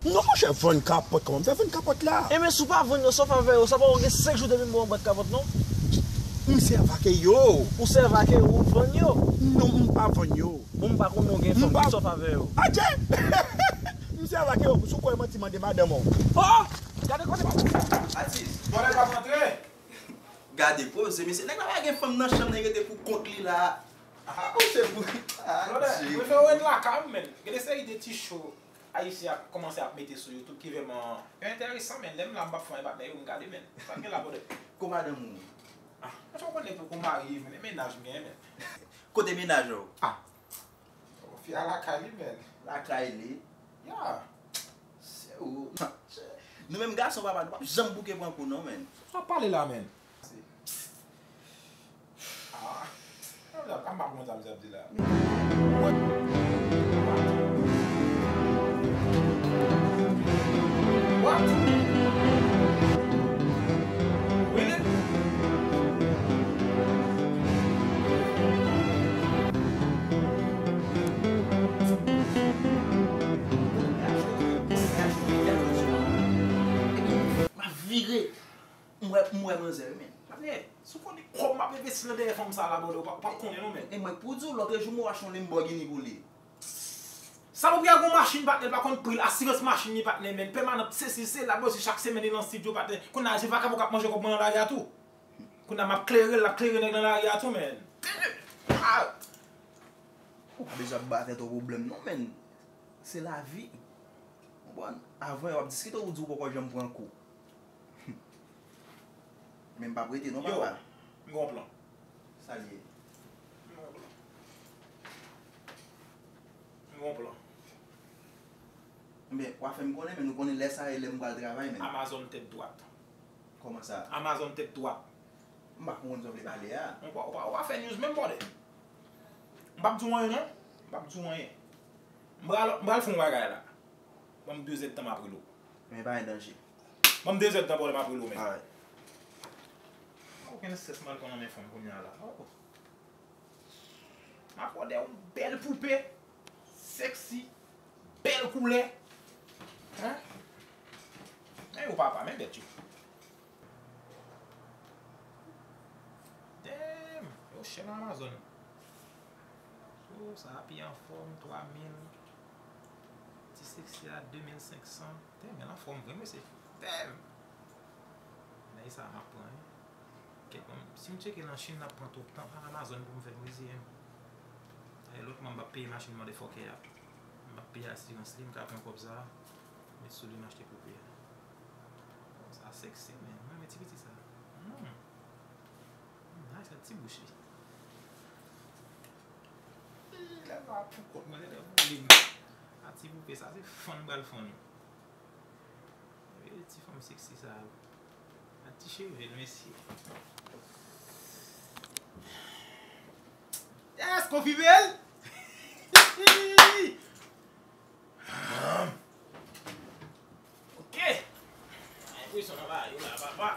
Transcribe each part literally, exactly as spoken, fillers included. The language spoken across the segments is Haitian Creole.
Non, monchè, vann kapòt, kòman m fè vann kapòt la? Enben, si w pa vann yo, sa w fè avè yo? Sa pa w gen senk jou depi m ba w yon bwat kapòt, non? M sèvi ak yo. Ou sèvi ak yo, ou vann yo? Non, m pa vann yo. Bon, m pa konnen w gen fanm, sa w fè avè yo? Adje! M sèvi ak yo, si w kwè manti, mande madanm ou. Oh! Gade kote m ap. Atis, vòlè p ap rantre. Gade poze, mesye. Nèg la pa gen fanm nan chanm nan, li rete pou kont li la. Ah, se pou. Ah, Brother, Dye. Mwen fè w ret lakay m, menn. Gen de seri de ti cho Ayisyen ap kòmanse ap mete sou YouTube ki vrèman yo enteresan, menn. Lè m la, m p ap fè anyen, patnè, yo m gade, menn. Sa k gen la, brother? Ko madanm ou? Ah, mwen fè w konnen poko marye, menn. E mennaj m genyen, menn. Kote mennaj ou? Ah. Fi a lakay li, menn. Lakay li? Ya. Se ou. Nou menm gason, papa, nou p ap janm bouke pran kou, non, menn. Sa w ap pale la, menn? Ah. Sa m ap, m ap konn sa m ap di la. What? Really? M ap vire. M wè, m wè manzè wi, men. Patnè, si w konnen kòb m ap envesti nan dèyè fanm sa la, brother, ou pa, ou pa konnen non, men. E mwen k pou di w, lòtrejou m achte yon Lamborghini pou li. Salopri a gon machin, patnè, l pa konn pri l, asirans machin li, patnè, men, pèmanan, sesi, sela, bòsi, chak semèn li nan estidyo, patnè. Kounye a se vakabon k ap manje kòb mwen nan lari a tou. Kounye a m ap klere l, l ap klere nèg nan lari a tou, men. Ah! Ou pa bezwen ap ba tèt ou pwoblèm non, men. Se lavi. Konprann? Avan w ap diskite, ou di ou poko janm pran kou. Men m p ap rete non, papa. Yo, m gen yon plan. Sa l ye? M gen yon plan. M gen yon plan. Enben, w a fè m konnen, men nou konnen lè sa e lè m pral travay, men. Amazon tèt dwat. Kòman sa? Amazon tèt dwat. M pa konprann sa w vle pale a. Ou pa, ou pa, ou pa fè news menm, brother. M p ap di w anyen, non. M p ap di w anyen. M pral, m pral fè yon bagay la. Ban m de zèdtan m ap rele w. Men pa gen danje. Ban m de zèdtan, brother, m ap rele w, men. Alright. Okenn strès m pral pran nan men fanm kounye a la. Oh. M ap òdè yon bèl poupe, sexy, bèl koulè. Hein? Men yo papa, men bèt yo. Damn! Yo chè nan Amazon. Oh, sa a pi anfòm, twa mil. Ti sexy a, de mil senk san. Damn, men l anfòm vre, mesye. Damn! Nèg sa a m ap pran, wi. Kèt, bon, si m tcheke nan Chin, l ap pran twòp tan. Pa Amazon pou m fè m reziye m. E lòt mwa, m p ap peye machin motherfucker a. M p ap peye asirans li, m ka pran kòb sa a, met sou li, m achte poupe a. Bon, sa sexy, men. M renmen ti piti sa. Hmm. Hmm, nice, ak ti bouch li. Ih, lè sa pou kont mwen, lè pou li. A ti poupe sa, se fann m pral fann ou. Gade ti fanm sexy sa a. Ak ti cheve l, mesye. Yes, konfime l! Ok. Enpresyon nan bagay yo la, papa.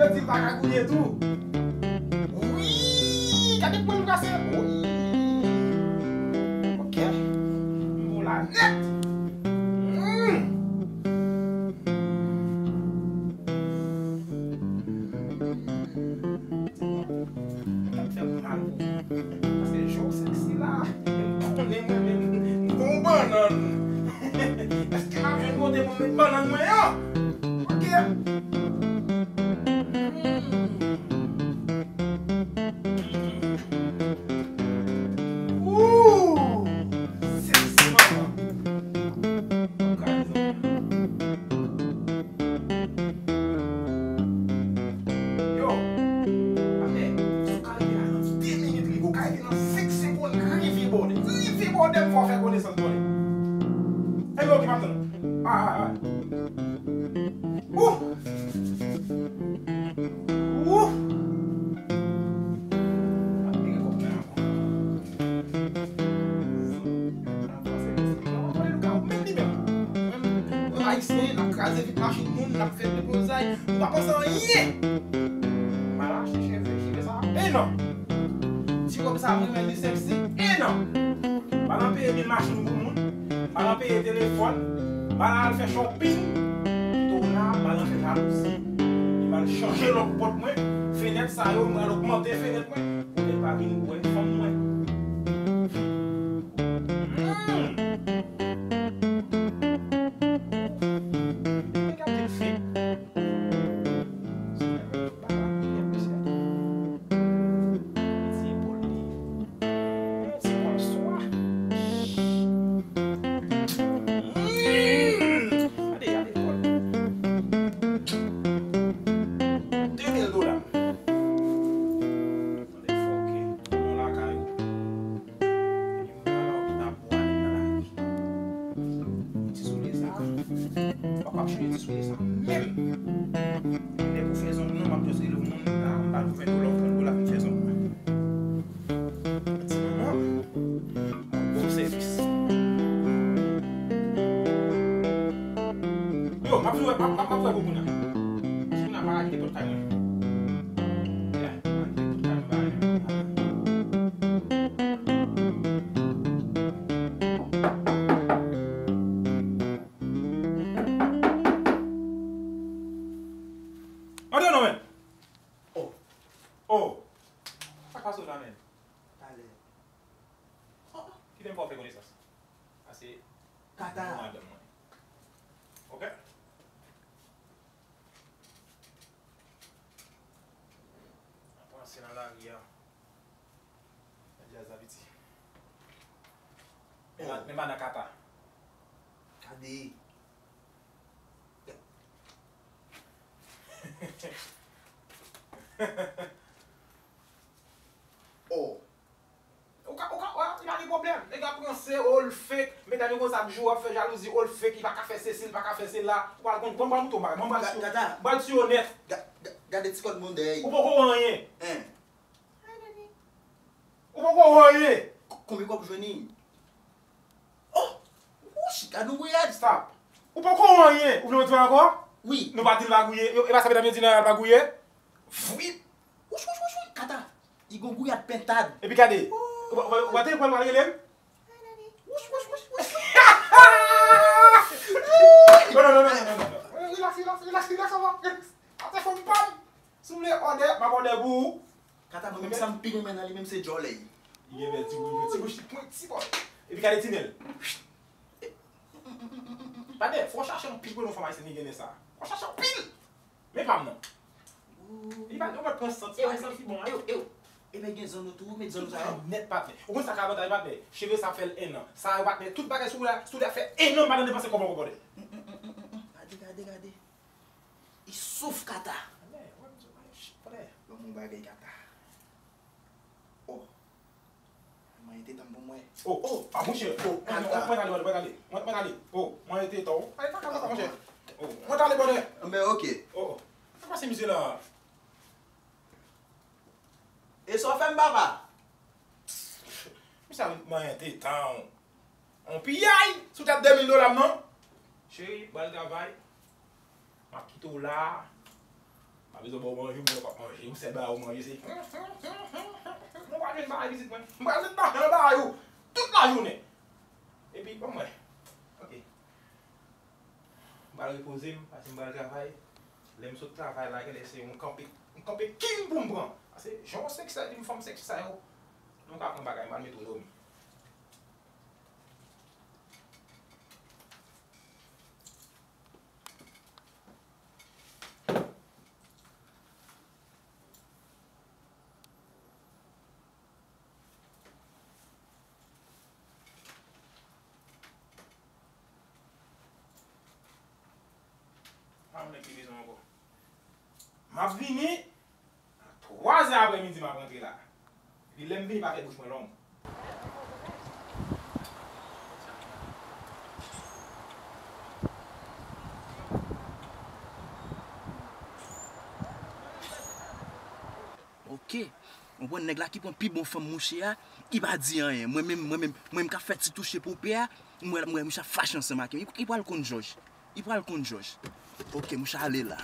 Yo di l pa ka gouye tou. Wi! Gade pwen m kase. Wi! Ok. M bon la nèt. Hmm. Sa fè m mal pou ou. Paske jan w sèksi la, m konnen mwen menm, m gon bannann. Èske m ap jwenn kote pou m met bannann mwen an? Ok. Ooh! Sèksi manman. Yo, atè, si w ka rive la nan de minit, rive, w ka rive nan senk segonn, rive bòdè. Rive bòdè, m fè w fè konesans bòdè. Enben, ok, m ap tann ou. Ah, ah, ah. Ooh! Ooh! M ap peye kòb mwen ankò. Ayisyen, n ap kraze vit machin moun, n ap fè deblozay, nou pa panse anyen. M al achte cheve, cheve sa, e non. Ti kòb sa, mwen, men li sèksi, e non. M al peye bil machin pou moun, m al peye telefòn, m al fè shopping, pito la, m al fè jalouzi. Li m al chanje lòk pòt mwen, fenèt sa yo, m al ogmante fenèt mwen. Kote pa vin wè fanm mwen. Hmm. Gade fèk. Ti epòl li. Ti bonswa. Hmm. Gade, gade epòl. De mil dola. Tande fòkè. Yon lakay ou. Epi m pral nan bwa nèg nan lari. Ti soulye sa. Papa ap chanje ti soulye sa menm. Lè pou fè zong non, m ap just rele yon moun la, m ba l vennde dola, trant dola pou m fè zong mwen. Ti manman, m ap ba w sèvis. Yo, m ap jwe, m ap, m ap, m ap jwe pou kounye a. Ti moun ap arete pòt kay mwen. Yeah, arete pòt kay mwen, ba yo. Antre non, men. Oh. Oh. Sa k pase w la, men? Talè. Oh, oh. Kite m fè w fè konesans. Sa se Kata. Madanm mwen. Ok? N ap panse nan lari a. Nan djaz la, piti. Men ma-, men madan Kata. Gade. Oh. Ou ka, ou ka, ou ka, li pa gen pwoblèm. Nèg la ap ranse, oh, l fake. Medam yo konsa ap joure, ap fè jalouzi, oh, l fake, li pa ka fè sesi, li pa ka fè sela. Ou pral konn, konn pral mouton bagay. Mwen pral tiyo, pral tiyo nèt. Ga-, ga-, gade ti kòd moun dèyè. Ou poko wè anyen. Hein. Ou poko wè anyen. K-, konbyen kòb ou jwenn li? Oh! Wouch, gade yon gouyad. Stop. Ou poko wè anyen. Ou vle mwen di w ankò? Wi. Nou pa di l pa gouye. Yo, e pa sa medam yo di nan al pa gouye? Vwip. Wouch, wouch, wouch, wouch. Kata. Li gon gouyad pentad. Epi gade. Ou pa, ou pa, ou pa tande kòman l rele m? Wouch, wouch, wouch, wouch. Non, non, non, non, non, non, non. Relax, relax, relax, relax, avan. Relax. Atè fòm pa m. Si w vle òdè, m ap òdè pou ou. Kata, mwen menm sa m pi renmen nan li menm se djòlèy. Li gen bèl ti bouch, ti bouch li pwenti bòy. Epi gade ti nen l. Patnè, fò w chache anpil pou yon fanm ayisyèn ki gen nen sa. Fò w chache anpil. Men pa m non. Li pa, ou mèt pran sant, li pa santi bon, hein. Ew, ew. Epi gen zanno tou, met zanno sa yo. Nèt patnè. Ou konn sa ka avantaj patnè? Cheve sa fè l en an. Sa yo patnè, tout bagay sou la, sou la fè en an, m pa tande panse kòbò kòbò de. Gade, gade, gade. Li souf Kata. Ban m yon bagay Kata. Oh. Mwen te tann pou mwen. Oh, oh, ah, monchè. Oh, mwen, mwen, mwen ale, mwen ale, mwen ale. Oh, mwen te tann. Ale, pa ka, pa ka, monchè. Oh, mwen ale, bòdè. Men, ok. Oh, oh. Sa pase misye la? E sa w fè m, papa? Misye a mwen te tann. On piyay sou tèt de mil dola m nan. Cheri, m pral travay. M ap kite w la. Pa bezwen ba w manje, mwen pa manje. Yon sèl bagay ou manje, se, mwen pa jwenn bagay pitit mwen. M pral met lajan nan bagay ou tout lajounen. Epi, ban mwen. Ok. M pral repoze m, paske m pral travay. Lè m sot travay la, genlè se yon kanpe, yon kanpe king pou m pran. Paske jan w sèks la, di m fanm sèks sa yo, nou ka pran bagay, m pral mete w dòmi. Pa yon nèg ki bezwen ankò. M ap vini, a twa zè aprèmidi m ap rantre la. Epi lè m vini, pa fè bouch mwen long. Ok. Ou konprann nèg la ki pran pi bon fanm mouche a, li pa di anyen. Mwen menm, mwen menm, mwen menm k ap fè ti touche pope a, mwen, mwen, mouche ap fache ansanm ak li. Li, li pral konn jòj. Li pral konn jòj. Ok, mouche ale la.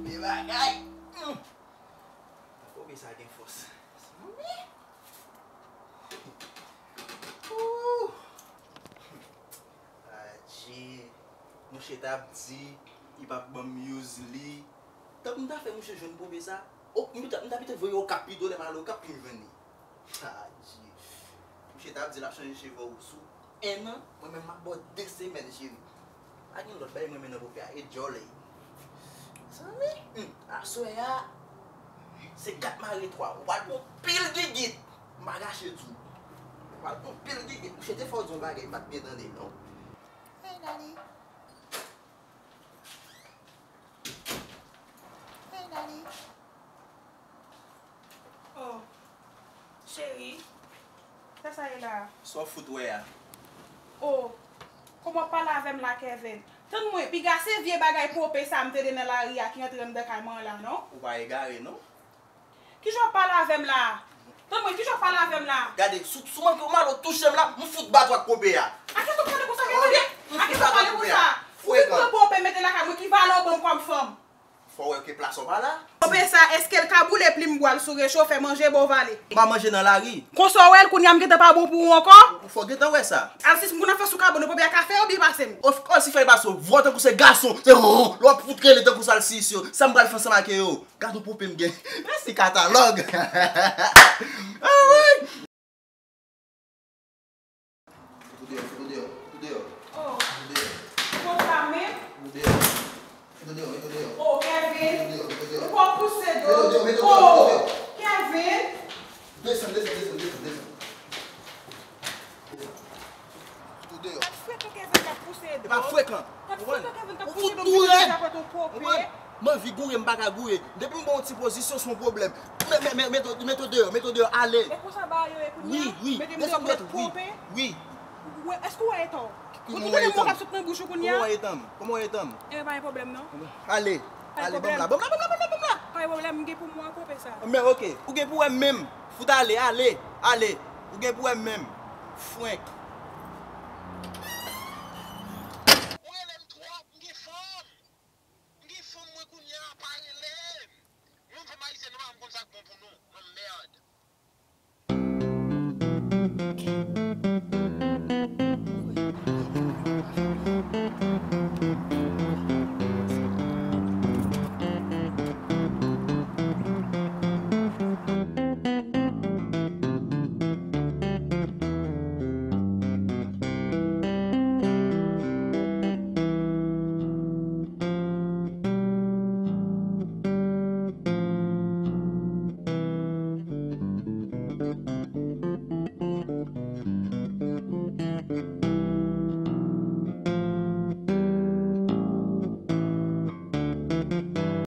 Bèl bagay. Pope sa gen fòs. Ooh. Adje. Mouche t ap di li p ap ban m use li. Tank m ta fè mouche jwenn pope sa. O, m ta, m ta pito voye Okap pito, lè m ale Okap pou m jwenn li. Adje. Mouche t ap di l ap chanje cheve w sou en an, mwen menm m ap ba w de semèn, cheri. Pa gen lòt bagay mwen renmen nan pope a, e djòlè. Mezanmi, hmm, aswè a, se kat mare twa. Ou pral pran pil gigit. M pa kache di w. Ou pral pran pil gigit. Mouche te fè w di yon bagay, m pa t byen tande, non. Hey, daddy. Hey, daddy. Oh, cheri, sa sa ye la a? Sa w fout wè a? Oh, kòman w ap pale avè m la, Kevin? Tann mwen, piga se vye bagay pope sa a m tande nan lari a ki antre anndan kay mwen an la, non? Ou pa egare, non? Kijan w ap pale avè m la a? Tann mwen, kijan w ap pale avè m la a? Gade, si w, si w manke w mal, ou touche m la, m fout bat ou ak pope a. A kisa w pale konsa, Kevin? A kisa w pale konsa? Ou vin pran pope mete lakay mwen, ki valè w ban m kòm fanm? Fò w wè ke plas ou pa la. Pope sa, èske l ka boule plim bwa l sou recho, fè manje, ba w vale? M pa manje nan lari. Konsa w wè l, kounye a m gentan pa bon pou ou ankò? Ou fò gentan wè sa. Alsis, m konn ap fè sou kabann ou, pope a ka fè yo byen pase m. Of course, si fè l pase w, vwa w tankou se gason, se ron, lè w ap fout rele tankou sa l sis yo. Sa m pral fè ansanm ak yo? Gad yon pope m gen. Mèsi katalòg. Ah wi. Fout ou deyò, fout ou deyò, fout ou deyò. Oh. Fout ou deyò. Konsa menm? Fout ou deyò. Fout ou deyò, met ou deyò. Oh, Kevin. Fout ou deyò, met ou deyò. Ou pa pouse do. Met ou deyò, met ou deyò, met ou deyò. Oh, Kevin. Desann, desann, desann, desann, desann. Desann. Fout ou deyò. Frekan Kevin k ap pouse do. E pa frekan. Ou konprann? Ou fout tou rèd. Ou konprann? M anvi goure, m pa ka goure. Depi m ba w yon ti pozisyon, se yon pwoblèm. Mete w deyò, mete w deyò, ale. E konsa bagay yo ye kounye a? Wi, wi. Mete m deyò, m ret twonpe? Wi. Ou wè, èske w wè etan w? Ou tande mo k ap sot nan bouch ou kounye a? Kòman w wè etan m? Kòman w wè etan m? Enben, pa gen pwoblèm, non. Ale, ale, ban m la, ban m la, ban m la, ban m la. Pa gen pwoblèm, m gen pou m wè twonpe sa. Men, ok, ou gen pou wè m menm. Fout ale, ale, ale. Ou gen pou wè m menm. Frenk.